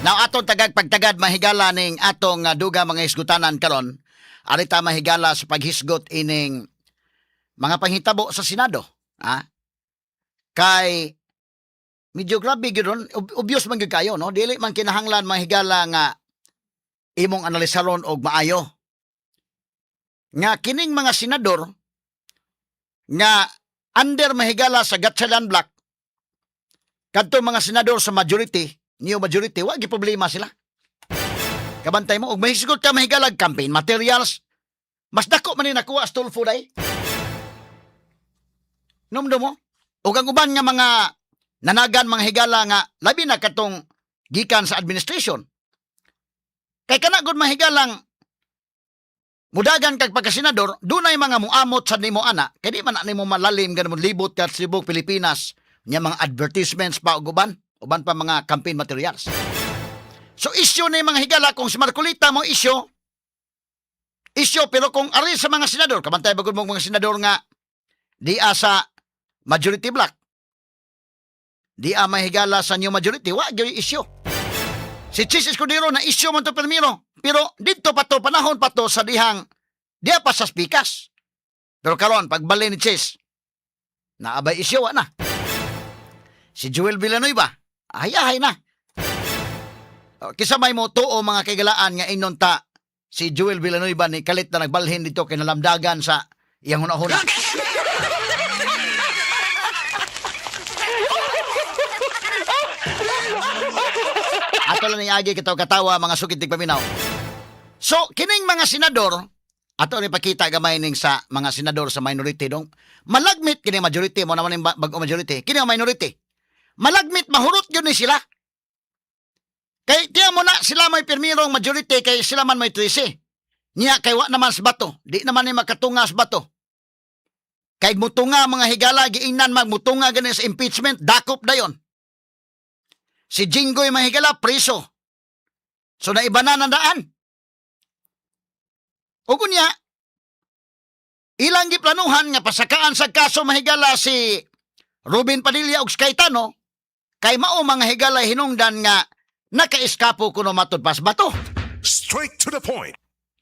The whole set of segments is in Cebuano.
Now atong tagag pagtagad, mahigala, ning atong duga mga hisgutanan karon. Arita mahigala sa paghisgot ining mga panghitabo sa Senado, ha? Kay medyo grabe gyud ron, obvious man gyud kayo, no? Dili man kinahanglan, mahigala, nga imong analisaron og maayo. Nga kining mga senador nga under, mahigala, sa Gatchalian Bloc, kadto mga senador sa majority, new majority, wa gyud problema sila. Kabantay mo, og mahisgot ka, mahigala, campaign materials, mas dako man ni nakuha sa Tulfo day. Numdo mo? Og ang uban nga mga nanagan, mga higala, nga labi na katong gikan sa administration. Kay kana gud, mahigalang mudagan kag pagkasenador, dunay mga muamot sa nimo ana, kay di man na nimo malalim ganun mo libot ka sa tibok Pilipinas nya mga advertisements pa ug uban, uban pa mga campaign materials. So issue ni mga higala kung si Marcoleta mo issue, issue, pero kung ari sa mga senador, kabantay bagod mo mga senador nga di sa majority bloc, di mahigala sa new majority, wa gyud issue. Si Chiz Escudero na issue man to permiro, pero dito pa to panahon pa to sa dihang diya pa sa spikas. Pero karon pagbali ni Chiz, naabay issue wa na. Si Joel Villanueva, ay na. O, kisa may mo tuo, mga kaigalaan, nga inon ta si Joel Villanueva ni kalit na nagbalhin dito kay nalamdagan sa iyang hunahuna. Ato lang ni agi kitaw katawa, mga sukit tigpaminaw. So kining mga senador ato ni pakita gamay ning sa mga senador sa minority dong. Malagmit kini majority mo naman yung bag-o majority. Kini ang minority. Malagmit mahurot gyud ni sila. Kay tiya mo na sila may pirmirong majority kay sila man may 13. Niya kay wa naman sa Bato. Di naman ni makatunga sa Bato. Kay mutunga, mga higala, giingnan magmutunga gani sa impeachment, dakop dayon. Si Jinggoy, mahigala, preso. So naiba na ng daan. Ug unya, ilang giplanuhan nga pasakaan sa kaso, mahigala, si Robin Padilla ug si Cayetano kay mao, mga higala, hinungdan nga nakaiskapo kuno matud pas Bato. Straight to the point.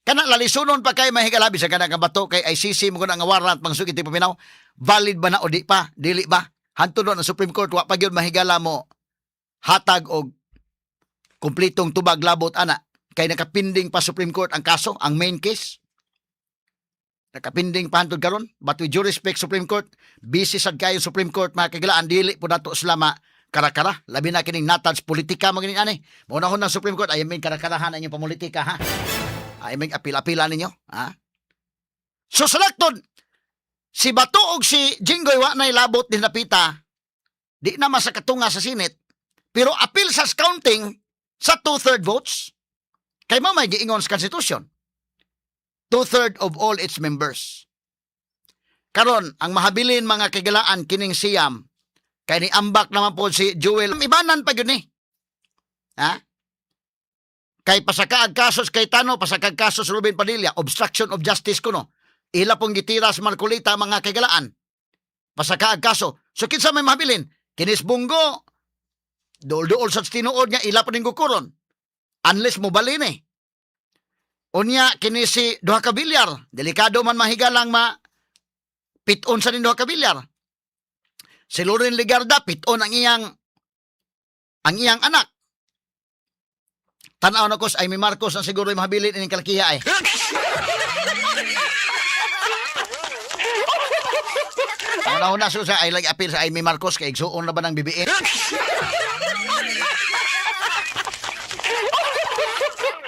Kana lalisunon pa kay, mahigala, bisan kana nga Bato kay ICC mo nga warrant pang sukit paminaw, valid ba na o di pa, dili ba? Hantod ang Supreme Court wa pa gyud, mahigala, mo hatag og kumpletong tubag labot ana kay nakapinding pa Supreme Court ang kaso, ang main case. Nakapinding pa hantod karon, but with due respect, Supreme Court, busy sad kayo Supreme Court, mga kagilaan, dili po nato sila ma karakara, labi na kining natad sa politika mo gini ani. Mao na ng Supreme Court ay may karakarahan ang inyong pamulitika, ha. Ay may apil-apila ninyo, ha. So sa laktod, si Bato og si Jinggoy wa nay labot ni napita, di na masakatunga sa Senate, pero apil sa counting sa two-third votes, kay mao may giingon sa Constitution. Two-third of all its members. Karon, ang mahabilin, mga kagilaan, kining siyam, kay ni ambak naman po si Joel, ibanan pa yun eh. Ha? Kay pasakaag kasos Cayetano, pasakaag kasos Ruben Padilla, obstruction of justice kuno. Ila pong gitira sa Marcoleta, mga kaigalaan. Pasakaag kaso. So kinsa may mahabilin? Kinis Bunggo, duol-duol sa tinuod nga ila pa ning gukuron. Unless mo balin eh. Unya kini si duha ka Villar, delikado man, mahigalang, ma piton sa ning duha ka Villar. Si Loren Legarda, piton ang iyang anak. Tanaw na ko sa Imee Marcos na siguro yung mahabilin ining kalakiha ay. Ang una sa ay like appeal sa Imee Marcos kay igsuon na ba ng BBM?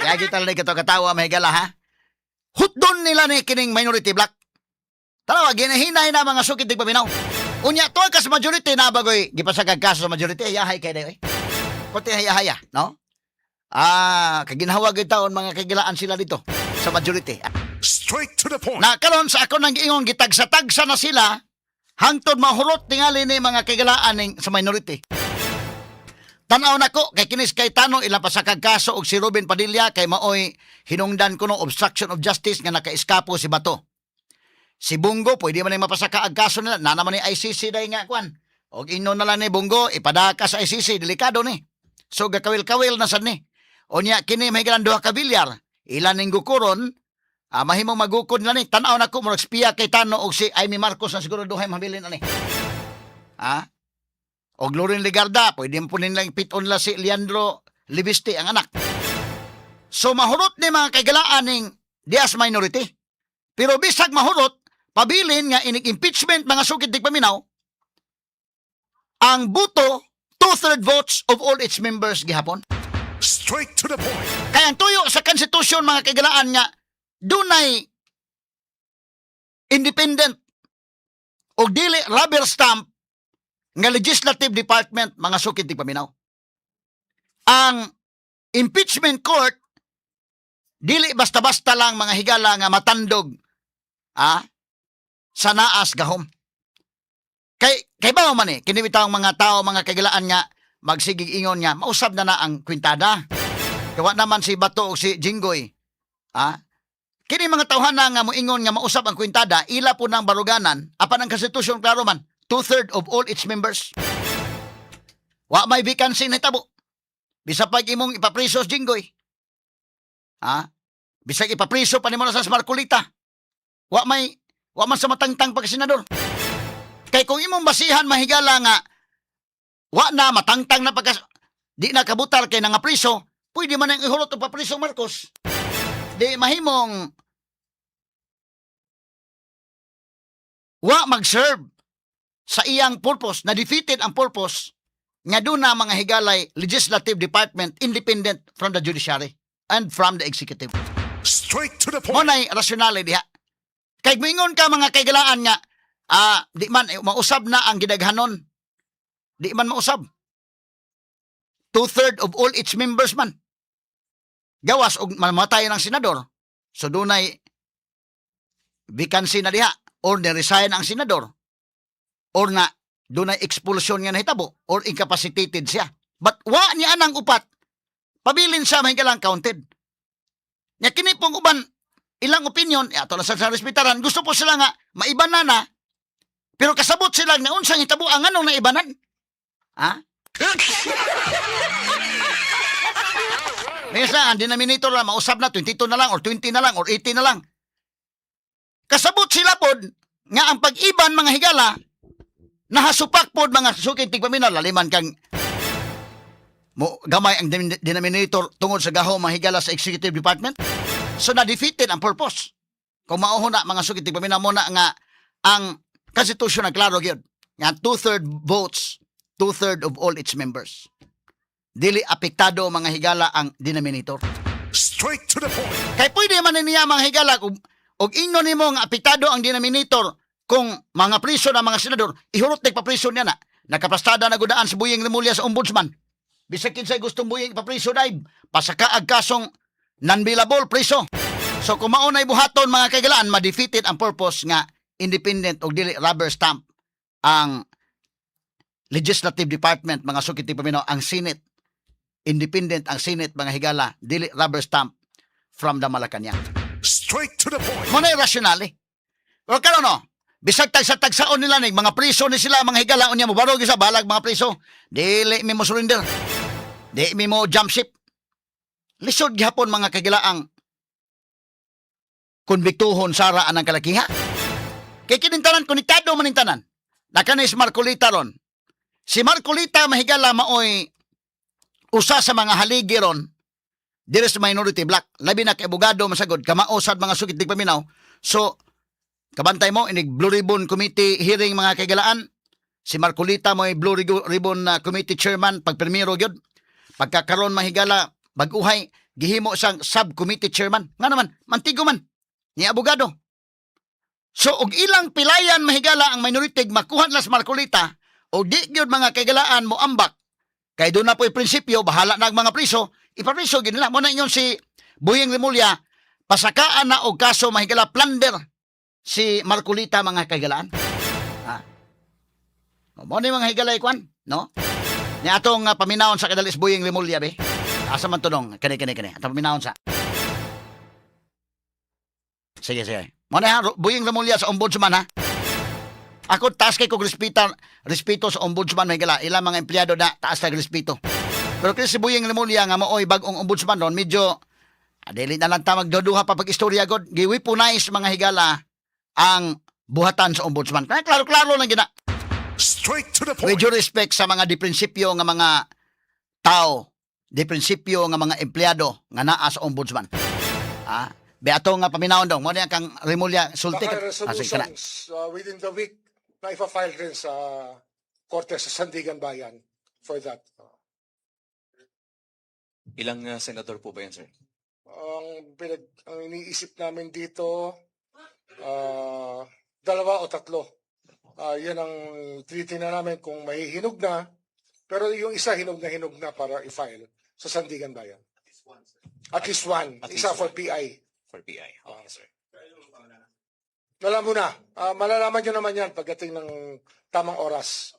Kaya kita lang kato katawa, mahigala, ha. Hutdon nila ni kining minority bloc. Tanawa, ginahinay na mga sukit di paminaw. Unya, tuwa ka sa majority na bagoy, gipasagag kaso sa majority, ayahay kay dayoy. Kunti hayahaya, no? Ah, kaginhawa gyud taon, mga kagilaan, sila dito sa majority. Straight to the point. Na karon sa ako nang giingon, gitagsa-tagsa na sila hangtod mahurot tingali ni mga kagilaan ning sa minority. Tan-aw nako kay kinis Cayetano ila pasakag kaso og si Ruben Padilla kay maoy hinungdan kuno obstruction of justice nga nakaiskapo si Bato. Si Bong Go pwede man ni mapasaka ang kaso nila na naman ni ICC dai nga kwan. Og ingon na lang ni Bong Go ipadaka sa ICC, delikado ni. So gakawil-kawil na sad ni. Unya kini may duha ka bilyar. Ilan ning gukuron, mahimong magukod na ni. Tan-aw nako, murag si Pia Cayetano og si Imee Marcos na siguro duhay mabilin ani. Ha? Og Loren Legarda, pwede mo po nilang pit-on la si Leandro Leviste, ang anak. So mahurot ni, mga kaigalaan, ning Diaz minority. Pero bisag mahurot, pabilin nga inig impeachment, mga sukid tigpaminaw, ang buto, two-third votes of all its members gihapon. Straight to the point. Kaya ang tuyo sa konstitusyon, mga kaigalaan, nga dunay independent o dili rubber stamp nga legislative department, mga sukid tigpaminaw. Ang impeachment court, dili basta-basta lang, mga higala, nga matandog sa naas gahom. Kay ba man eh, kini bitawng mga tao, mga kaigalaan, nga magsigig ingon nga mausab na na ang kwintada. Kawa naman si Bato o si Jinggoy. Kini mga tawhana nga moingon nga mausab ang kwintada, ila po ng baruganan, apan ang konstitusyon klaro man, two-third of all its members. Wa may vacancy na tabo. Bisag pag imong ipapriso si Jinggoy. Ha? Bisag ipapriso pa nimo na sa Marcoleta. Wa man sa matangtang pagka senador. Kay kung imong basihan, mahigala, nga wa na matangtang na pagka di na kabutal kay nga priso, pwede man ang ihulot og papriso Marcos. Di mahimong wa mag-serve sa iyang purpose, na defeated ang purpose nga doon na, mga higalay, legislative department independent from the judiciary and from the executive. Straight to the Mo point. Nay rasyonale diha. Kay moingon ka, mga kaigalaan, nga di man eh, mausab na ang gidaghanon. Di man mausab. Two-third of all its members man. Gawas og mamatay ng senador. So dunay vacancy na diha or ni-resign ang senador or na dunay expulsion nga nahitabo or incapacitated siya. But wa niya anang upat. Pabilin siya, mahigalang, counted. Nya kini pong uban ilang opinion, ato lang sa respetaran, gusto po sila nga maiban na na, pero kasabot sila nga unsang hitabo ang anong naibanan. Ha? Minsan, ang denominator lang, mausab na, 22 na lang, or 20 na lang, or 80 na lang. Kasabot sila pod nga ang pag-iban, mga higala, nahasupak pod, mga sukid tigpaminaw, laliman kang mo gamay ang denominator tungod sa gahom, mga higala, sa executive department. So na-defeated ang purpose. Kung mao na, mga sukid tigpaminaw, mo na nga ang konstitusyon na klaro gyud nga two-third votes, two-third of all its members. Dili apektado, mga higala, ang denominator. Straight to the point. Kay pwede man niya, mga higala, kung og ingnon nimo nga apektado ang denominator kung mga priso na mga senador, ihurot na papriso niya na. Nakaplastada na gudaan si Buying Remulla sa ombudsman. Bisag kinsay gustong Buying ipapriso dayb, pasaka ag kasong non-bailable, priso. So kung mao na buhaton, mga kaigalaan, ma-defeated ang purpose nga independent og dili rubber stamp ang legislative department, mga sukit paminaw, ang Senate. Independent ang Senate, mga higala, dili rubber stamp from the Malacanang. Straight to the point. Mo na rasyonal eh. Pero karon no, bisag tagsa-tagsaon nila ni mga priso ni sila, mga higala, unya mo barog sa balag mga priso, dili mi mo surrender. Di mi mo jump ship. Lisod gihapon, mga kagilaang, konbiktuhon sara anang kalakiha. Kay kining tanan konektado man ning tanan. Nakanis Marcoleta ron. Si Marcoleta, mahigala, maoy usa sa mga haligi ron diri sa minority bloc. Labi na kay abogado masagod, kamao sad, mga sukit paminaw. So kabantay mo inig Blue Ribbon Committee hearing, mga kaigalaan. Si Marcoleta mo'y Blue Ribbon Committee chairman pag primero gyud. Pagkakaron, mahigala, bag-uhay gihimo siyang subcommittee chairman. Nga naman, mantigo man ni abogado. So og ilang pilayan, mahigala, ang minority makuha nila sa Marcoleta o di gyud, mga kaigalaan, mo ambak kay doon na po'y prinsipyo, bahala na ang mga priso, ipapriso gyud nila. Mo na ingon si Buying Remulla, pasakaan na og kaso, mahigala, plunder si Marcoleta, mga kaigalaan. Ha? Mo ni, mga higala, kwan, no? Ni atong paminawon sa kadalis Buying Remulla be. Asa man tunong? Kani, kani, kani. Atong paminawon sa. Sige, sige. Mo na ha, Buying Remulla sa ombudsman ha. Ako taas kay kog respeto sa ombudsman, may gala. Ilang mga empleyado na taas kag respeto. Pero kini si Boying Remulla nga maoy bag-ong ombudsman ron, medyo dili na lang ta magduduha pa pag istorya god, gi-weaponize, mga higala, ang buhatan sa ombudsman. Kaya klaro-klaro lang gina. Straight to the With point. due respect sa mga di prinsipyo nga mga tao, di prinsipyo nga mga empleyado nga naa sa ombudsman. Be ato nga paminawon dong, mo ni kang Remulla sulti Baka ka. Sige ka na. resolutions within the week na ipa-file rin sa Korte sa Sandiganbayan for that. Ilang senador po ba yan, sir? Ang iniisip namin dito, dalawa o tatlo. Yan ang tinitingnan namin kung mahihinog na. Pero yung isa, hinog na hinog na para i-file sa Sandiganbayan. At least one. At least Isa for one. PI. For PI. Okay, sir. Alam mo na. Malalaman nyo naman yan pagdating ng tamang oras.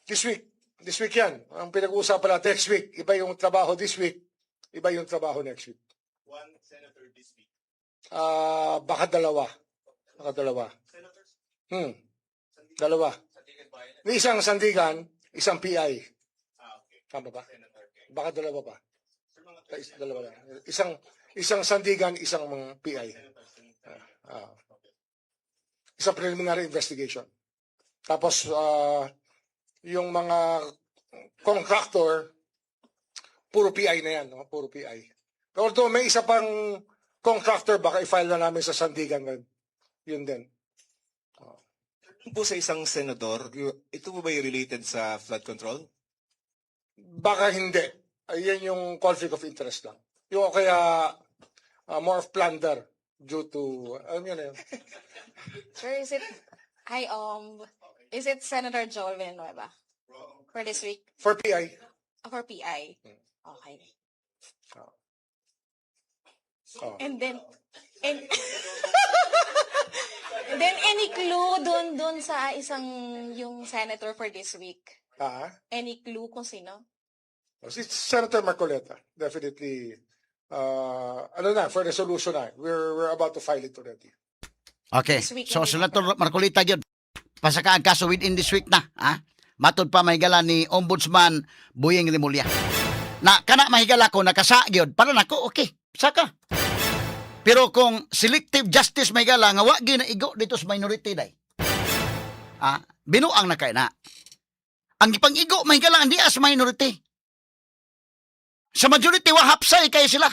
This week. This week yan. Ang pinag-uusapan natin next week. Iba yung trabaho this week. Iba yung trabaho next week. One senator this week. Baka dalawa. Baka dalawa. Senators? Dalawa. Sandigan Bayan. May isang Sandigan, isang PI. Ah, okay. Tama ba? Senator Ken. Baka dalawa pa. Sir, mga Dalawa lang. Isang Sandigan, isang mga PI. senators. Isang preliminary investigation. Tapos, yung mga contractor, puro PI na yan, no? Puro PI. Although may isa pang contractor, baka i-file na namin sa Sandigan rin. Yun din. Yung po sa isang senador, ito po ba yung related sa flood control? Baka hindi. Ayan yung conflict of interest lang. Yung o kaya more of plunder due to, alam yun na yun. Sir, hi, is it Senator Joel Villanueva for this week? For PI. For PI? Okay. Oh. And then any clue dun sa isang yung senator for this week? Ah? Any clue kung sino? It's Senator Marcoleta, definitely. Ano na, for resolution na. We're about to file it already. Okay. This week So na din. Senator Marcoleta gyud. Pasaka ang kaso within this week na, ha? Matod pa, mahigala, ni Ombudsman Boying Remulla. Na kana, mahigala, ko nakasa gyud para nako, okay. Saka. Pero kung selective justice, mahigala, nga wa gyud na igo dito sa minority day. Binuang na kay na. Ang gipang-igo, mahigala, ang dias minority. Sa majority wa hapsay kay sila.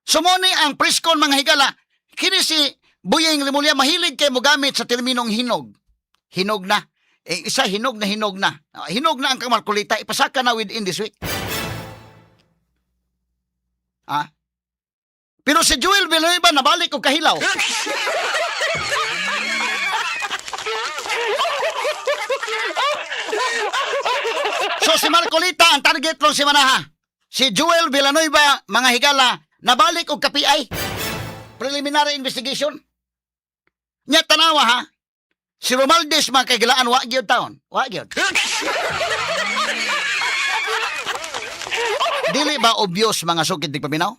Sumuni ang presscon, mga higala. Kini si Boying Remulla mahilig kay mogamit sa terminong hinog. Hinog na. Eh, isa hinog na hinog na. Hinog na ang kang Marcoleta. Ipasaka na within this week. Pero si Joel Villanueva nabalik og kahilaw. So si Marcoleta ang target rong si Manaha. Si Joel Villanueva, mga higala, nabalik og ka-PI. Preliminary investigation. Nya tanawa ha. Si Romualdez, mga kahigalaan, wa gyud taon. Wa gyud. Dili ba obvious, mga sukid tigpaminaw?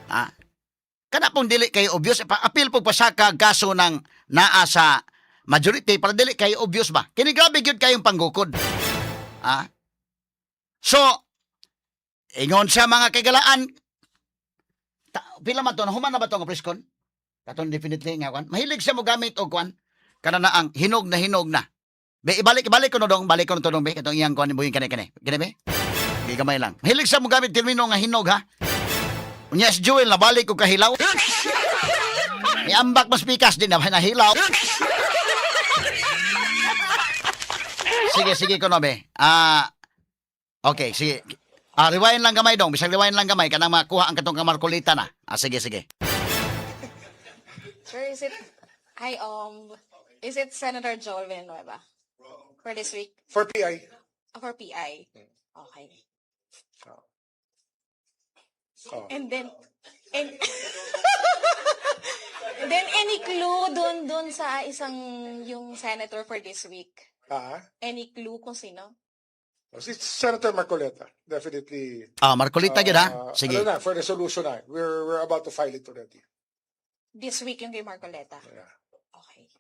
Ha? Kana pong dili kayo obvious, pa apil po pasaka kaso ng naa sa majority para dili kayo obvious ba? Kini grabe gyud kayong panggukod. Ha? So, ingon sa mga kagalaan, pila man to, human na ba to nga presscon? Katon definitely nga kwan. Mahilig siya mo gamit og kwan. Kana na ang hinog na hinog na. Be, ibalik ibalik ko no dong, balik ko no to dong be katong iyang kwan ni kani kani. Kani be? Di gamay lang. Mahilig siya mo gamit termino nga hinog ha. Unya si Joel nabalik og kahilaw. Miambak mas pikas din na nahilaw. Sige, sige ko no be. Okay, sige. Rewind lang gamay dong. Bisag rewind lang gamay kanang makuha ang katong kamarkulita na. Sige, sige. Sir, hi, is it Senator Joel Villanueva for this week? For PI. For PI? Okay. Oh. And then any clue dun sa isang yung senator for this week? Ah? Any clue kung sino? It's Senator Marcoleta, definitely. Marcolita gyud ha. Sige. Ano na, for resolution na. We're about to file it already. This week yung kay Marcoleta. Yeah. Okay.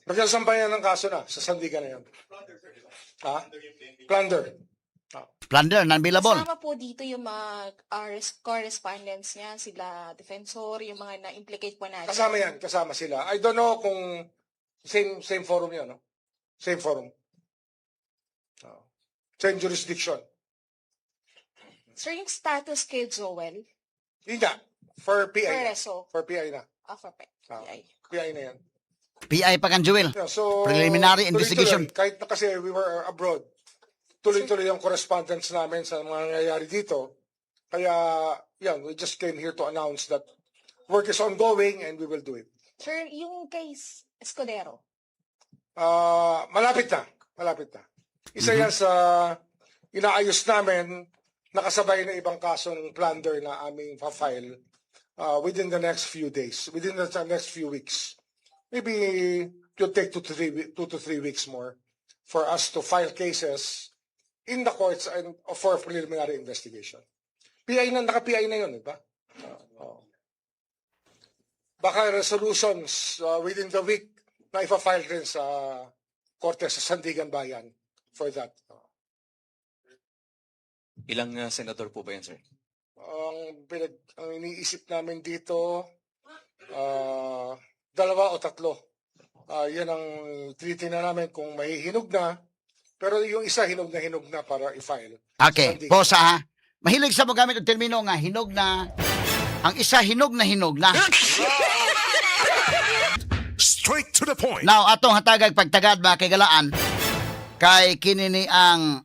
Magsasampay na ng kaso na sa Sandigan na yan. Ha? Plunder. Plunder, non-bailable. Kasama po dito yung mga correspondents niya, sila defensor, yung mga na-implicate po natin. Kasama yan, kasama sila. I don't know kung same same forum yun, no? Same forum. Oo. Same jurisdiction. Sir, yung status kay Joel, Yun nga, for PI na. Pereso, For PI na. for Ah. PI. PI na yan. PI pa kan Joel. Yeah, so, Preliminary tuloy-tuloy. investigation. Kahit na kasi we were abroad, tuloy-tuloy ang correspondence namin sa mga nangyayari dito. Kaya, yan, we just came here to announce that work is ongoing and we will do it. Sir, yung kay Escudero, Ah, malapit na. Malapit na. Isa yan sa inaayos namin, nakasabay na ibang kaso ng plunder na aming fa-file within the next few days, within the next few weeks. Maybe it'll take 2 to 3 weeks more for us to file cases in the courts and for preliminary investigation. PI na, naka-PI na yun, di ba? Oo. Baka resolutions within the week na ipa-file rin sa korte sa Sandiganbayan for that. Ilang senador po ba yan, sir? Ang iniisip namin dito, dalawa o tatlo. Yan ang tinitingnan namin kung mahihinog na. Pero yung isa hinog na hinog na para i-file. Okay, Sandigan. posa ha. Mahilig sa mogamit og termino nga hinog na. Ang isa hinog na hinog na. Straight to the point. Now, atong hatagag pagtagad mga kaigalaan kay kini ni ang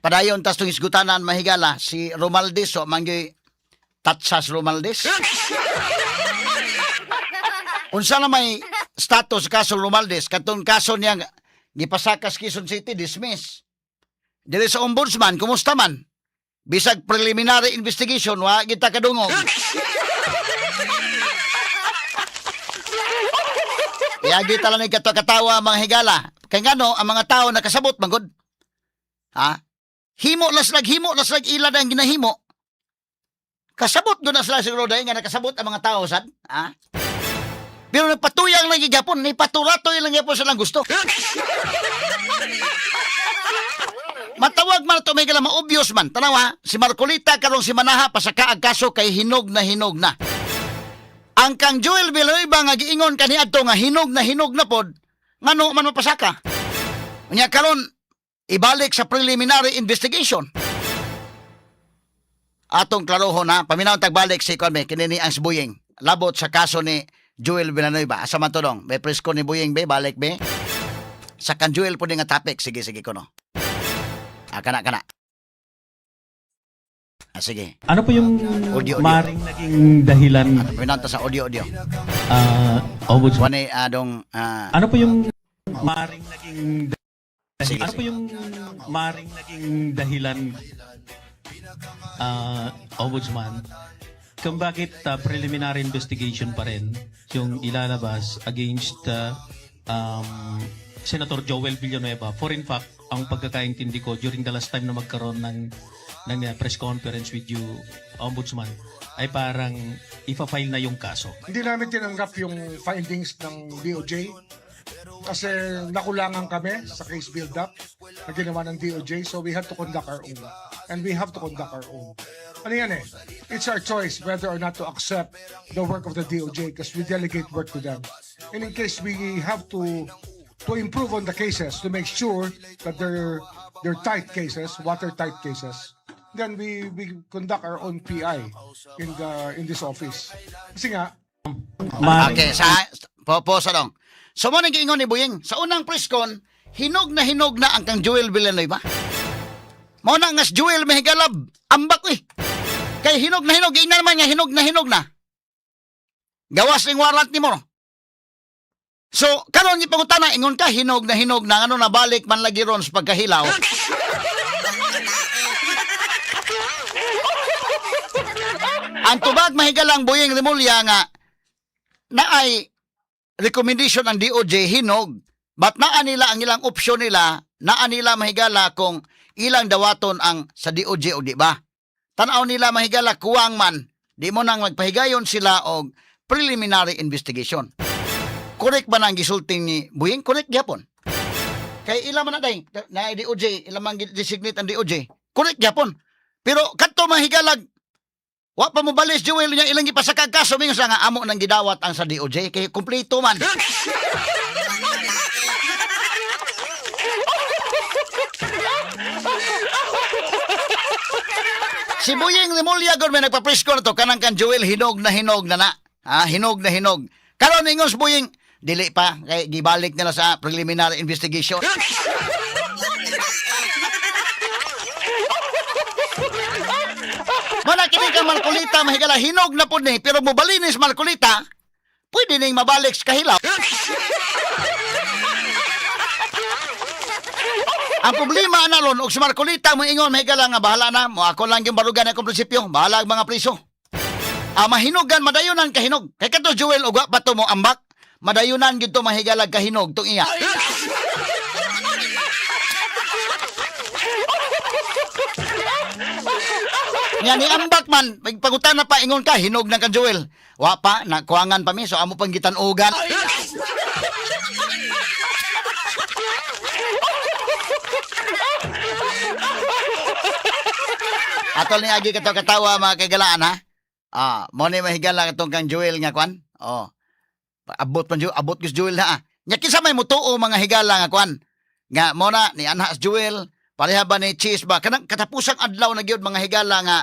padayon tas tong isgutanan mahigala si Romaldes so mangyoy Tatsas Romaldes. Unsa na may status kaso Romaldes katong kaso niya nga gipasakas Quezon City, dismiss. Dili sa ombudsman, kumusta man? Bisag preliminary investigation wa kita kadungog. Yagi tala ni kato katawa mga higala. Kay ngano ang mga tao nakasabot man gud. Ha? Himo na slag ila na ang ginahimo. Kasabot gud na sila siguro dahil nga nakasabot ang mga tao sad. Ha? Pero nagpatuyang lang gihapon, ni paturatoy lang gyapon silang gusto. Matawag man ito, may gala, ma-obvious man. Tanawa, si Marcolita karong si Manaha pasaka ang kaso kay hinog na hinog na. Ang kang Joel Villanueva nga giingon kaniadto nga hinog na pod, ngano man mapasaka. Unya karon ibalik sa preliminary investigation. Atong klarohon ha, paminaw tagbalik si kuan kini ni ang si Buying. Labot sa kaso ni Joel Villanueva. Asa man to dong? May presko ni Buying be, balik be. Sa kan Joel po nga topic. Sige, sige kono. Ah, kana, kana. Ah, sige. Ano po yung Audio, audio. maring naging dahilan, Paminaw ta sa audio, audio. Ombudsman? Kuan ni adong Ano po yung maring naging Sige, ano po sige. yung maring naging dahilan, Ombudsman, kung bakit preliminary investigation pa rin yung ilalabas against Senator Joel Villanueva? For in fact, ang pagkakaintindi ko during the last time na magkaroon ng press conference with you, Ombudsman, ay parang ipa-file na yung kaso. Hindi namin tinanggap yung findings ng DOJ kasi nakulangan kami sa case build-up na ginawa ng DOJ, so we had to conduct our own. And we have to conduct our own. Ano yan eh? It's our choice whether or not to accept the work of the DOJ because we delegate work to them. And in case we have to improve on the cases to make sure that they're tight cases, watertight cases, then we conduct our own PI in this office. Kasi nga, Maring Okay, sa po sa dong. So mo nang giingon ni Buying, sa unang press con, hinog na ang kang Joel Villanueva. Mao na nga si Joel mahigalab, ambak uy. Kay hinog na hinog, giingnan naman nga hinog na hinog na. Gawas ning warrant nimo. So, karon gipangutana ingon ka hinog na ano nabalik man lagi ron sa pagkahilaw. Ang tubag mahigalang Buying Remulla nga na ay recommendation ng DOJ hinog, but naa nila ang ilang opsyon nila, naa nila mahigala kung ilang dawaton ang sa DOJ o di ba. Tanaw nila mahigala kuwang man. Di mo nang magpahigayon sila og preliminary investigation. Correct ba na ang gisulti ni Buying? Correct gyapon. Kay ila man na day, na DOJ, ila man designate ang DOJ. Correct gyapon. Pero kadto mahigalag wa pa mo balis Joel niya ilang gipasakag kaso mingon sa nga amo nang gidawat ang sa DOJ kay kumpleto man. Si Buying Remulla gud may nagpapresko na to kanang kan Joel hinog na hinog na na. Ah, hinog na hinog. Karon ingon si Buying, dili pa kay gibalik nila sa preliminary investigation. Mana kini kang Marcolita mahigala hinog na pud ni pero mobalinis Marcolita, pwede ning mabalik sa kahilaw. Ang problema na ron, og si Marcolita mo ingon mahigala nga bahala na, mo ako lang yung barugan akong prinsipyo, bahala ang mga priso. Ah, mahinugan, madayunan kahinog. Kay kato Joel og wa pa to mo ambak, madayunan gyud to mahigalag kahinog tong iya. Nga ni ambak man, pagpangutan na pa ingon ka hinog na ka Joel. Wa pa nakuangan pa mi so amo pang gitan-ugan. Atol ni agi kato katawa mga kagalaan ha. Ah, mo ni mahigala katong kang Joel nga kwan. Oh. Abot man Joel, abot gyud Joel ha. Nya kinsa may mutuo mga higala nga kwan. Nga mo na ni anha si Joel, pareha ba ni Cheese ba kanang katapusang adlaw na gyud mga higala nga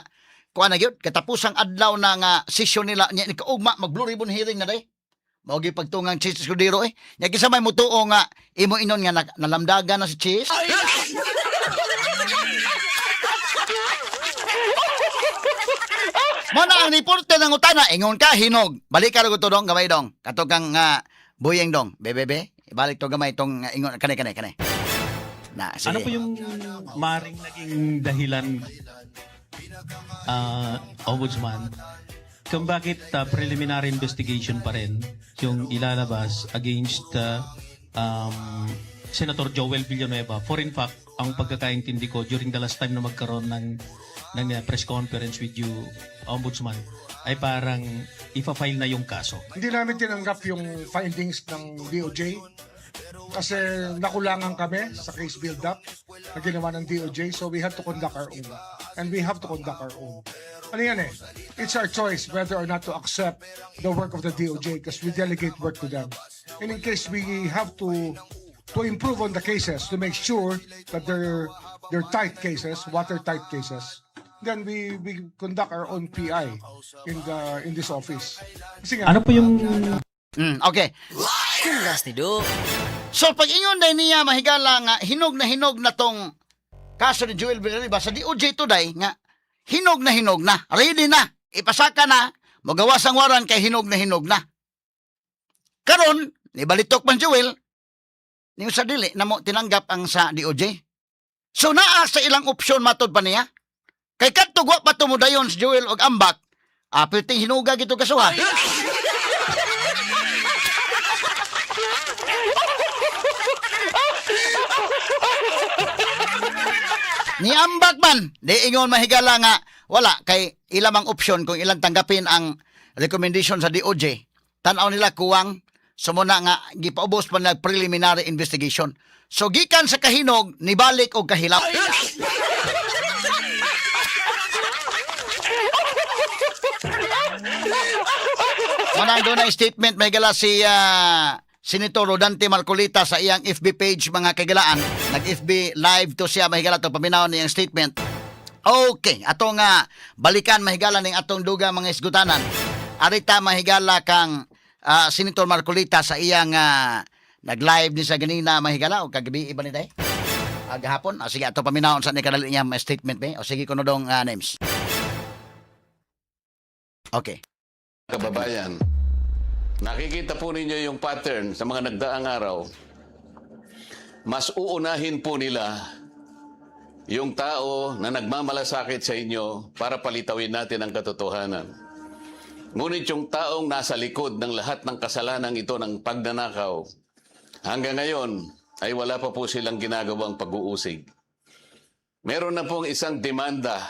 kuan na gyud katapusang adlaw na nga session nila nya ni kaugma mag blue ribbon hearing na day. Mao gyud pagtungang Cheese Escudero eh. Nya kinsa may mutuo nga imo inon nga nalamdagan na si Cheese. Mo na ang reporter ng utana, ingon ka hinog. Balik ka to dong gamay dong. Kato kang buyeng dong. Bebe balik to gamay tong ingon kane kane kane. Na, sige. Ano po yung maring naging dahilan, Ombudsman, kung bakit preliminary investigation pa rin yung ilalabas against Senator Joel Villanueva? For in fact, ang pagkakaintindi ko during the last time na magkaroon ng press conference with you, Ombudsman, ay parang ipa-file na yung kaso. Hindi namin tinanggap yung findings ng DOJ kasi nakulangan kami sa case build-up na ginawa ng DOJ, so we had to conduct our own. And we have to conduct our own. Ano yan eh? It's our choice whether or not to accept the work of the DOJ because we delegate work to them. And in case we have to improve on the cases to make sure that they're tight cases, watertight cases, then we conduct our own PI in this office. Kasi nga, Ano po yung Okay. So pag ingon day niya mahigala nga hinog na tong kaso ni Joel Villanueva sa DOJ today nga hinog na, ready na, ipasaka na, magawas ang waran kay hinog na hinog na. Karon, nibalitok man Joel, niyo sa dili na mo tinanggap ang sa DOJ. So naa sa ilang opsyon matod pa niya. Kay kadto wa pa tumudayon si Joel og ambak, apilting hinuga gito kasuha. Ni ambak man, di ingon mahigala nga wala kay ilamang opsyon kung ilang tanggapin ang recommendation sa DOJ. Tan-aw nila kuwang sumuna nga gipaubos pa nag preliminary investigation. So gikan sa kahinog nibalik og kahilap. Manang doon na statement may gala si Senator Rodante Marcolita sa iyang FB page mga kagalaan. Nag-FB live to siya mahigala to paminaw niyang statement. Okay, ato nga balikan mahigala ning atong duga mga isgutanan. Arita mahigala kang Senator Marcolita sa iyang nag-live ni sa ganina mahigala o kagabi iba ni day? Agahapon. Ah, sige, ato paminawon sa ni kadali niya may statement be. O sige kuno dong names. Okay. Kababayan, nakikita po ninyo yung pattern sa mga nagdaang araw. Mas uunahin po nila yung tao na nagmamalasakit sa inyo para palitawin natin ang katotohanan. Ngunit yung taong nasa likod ng lahat ng kasalanan ito ng pagnanakaw, hanggang ngayon ay wala pa po silang ginagawang pag-uusig. Meron na pong isang demanda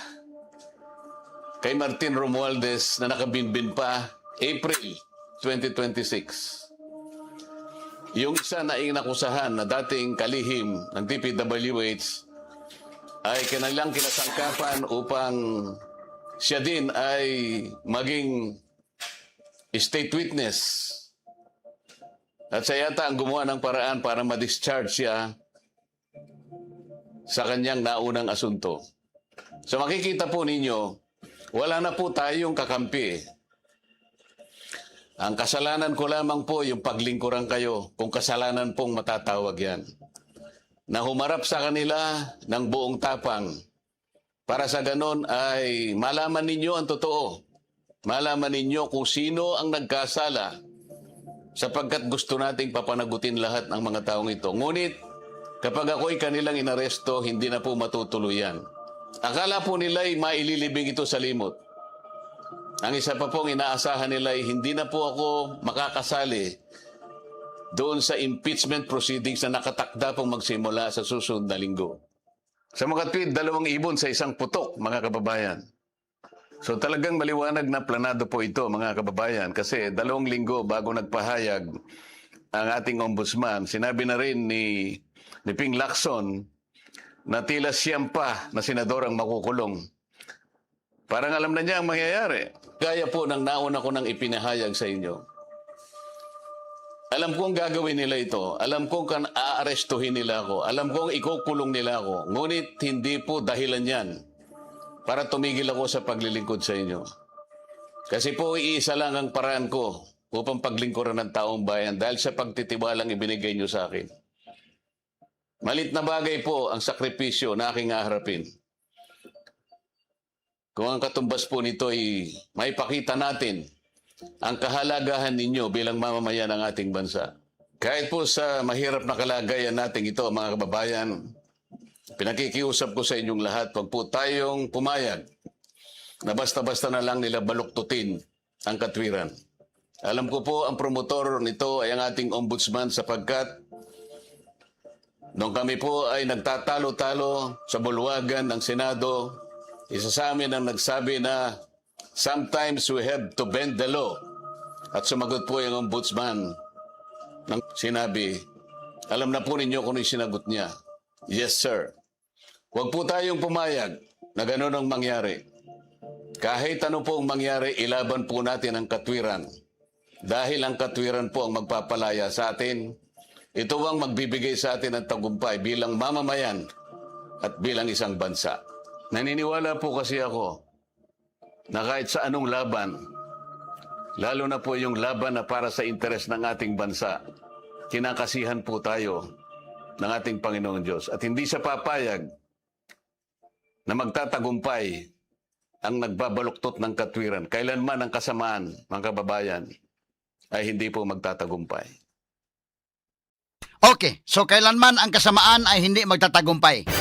Kay Martin Romualdez na nakabinbin pa April 2026. Yung isa na inakusahan na dating kalihim ng DPWH ay kanilang kinasangkapan upang siya din ay maging state witness. At siya yata ang gumawa ng paraan para ma-discharge siya sa kanyang naunang asunto. So makikita po ninyo, wala na po tayong kakampi. Ang kasalanan ko lamang po yung paglingkuran kayo, kung kasalanan pong matatawag yan. Na humarap sa kanila ng buong tapang para sa ganon ay malaman ninyo ang totoo. Malaman ninyo kung sino ang nagkasala sapagkat gusto nating papanagutin lahat ng mga taong ito. Ngunit, kapag ako'y kanilang inaresto, hindi na po matutuloy yan. Akala po nila ay maililibing ito sa limot. Ang isa pa pong inaasahan nila ay hindi na po ako makakasali doon sa impeachment proceedings na nakatakda pong magsimula sa susunod na linggo. Sa mga tweet, dalawang ibon sa isang putok, mga kababayan. So talagang maliwanag na planado po ito, mga kababayan, kasi 2 linggo bago nagpahayag ang ating ombudsman, sinabi na rin ni Ping Lacson na tila 9 pa na senador ang makukulong. Parang alam na niya ang mangyayari. Gaya po ng nauna ko nang ipinahayag sa inyo. Alam kong gagawin nila ito. Alam kong aarestuhin nila ako. Alam kong ikukulong nila ako. Ngunit hindi po dahilan yan para tumigil ako sa paglilingkod sa inyo. Kasi po iisa lang ang paraan ko upang paglingkuran ng taong bayan dahil sa pagtitiwalang ibinigay niyo sa akin. Maliit na bagay po ang sakripisyo na aking haharapin. Kung ang katumbas po nito ay maipakita natin ang kahalagahan ninyo bilang mamamayan ng ating bansa. Kahit po sa mahirap na kalagayan natin ito, mga kababayan, pinakikiusap ko sa inyong lahat, wag po tayong pumayag na basta-basta na lang nila baluktutin ang katwiran. Alam ko po ang promotor nito ay ang ating ombudsman sapagkat nung kami po ay nagtatalo-talo sa bulwagan ng Senado, isa sa amin ang nagsabi na sometimes we have to bend the law. At sumagot po yung ombudsman nang sinabi, alam na po ninyo kung ano yung sinagot niya. "Yes, sir." Huwag po tayong pumayag na gano'n ang mangyari. Kahit ano po ang mangyari, ilaban po natin ang katwiran. Dahil ang katwiran po ang magpapalaya sa atin, ito ang magbibigay sa atin ng tagumpay bilang mamamayan at bilang isang bansa. Naniniwala po kasi ako na kahit sa anong laban, lalo na po yung laban na para sa interes ng ating bansa, kinakasihan po tayo ng ating Panginoong Diyos. At hindi siya papayag na magtatagumpay ang nagbabaluktot ng katwiran. Kailanman ang kasamaan, mga kababayan, ay hindi po magtatagumpay. Okay, so kailanman ang kasamaan ay hindi magtatagumpay.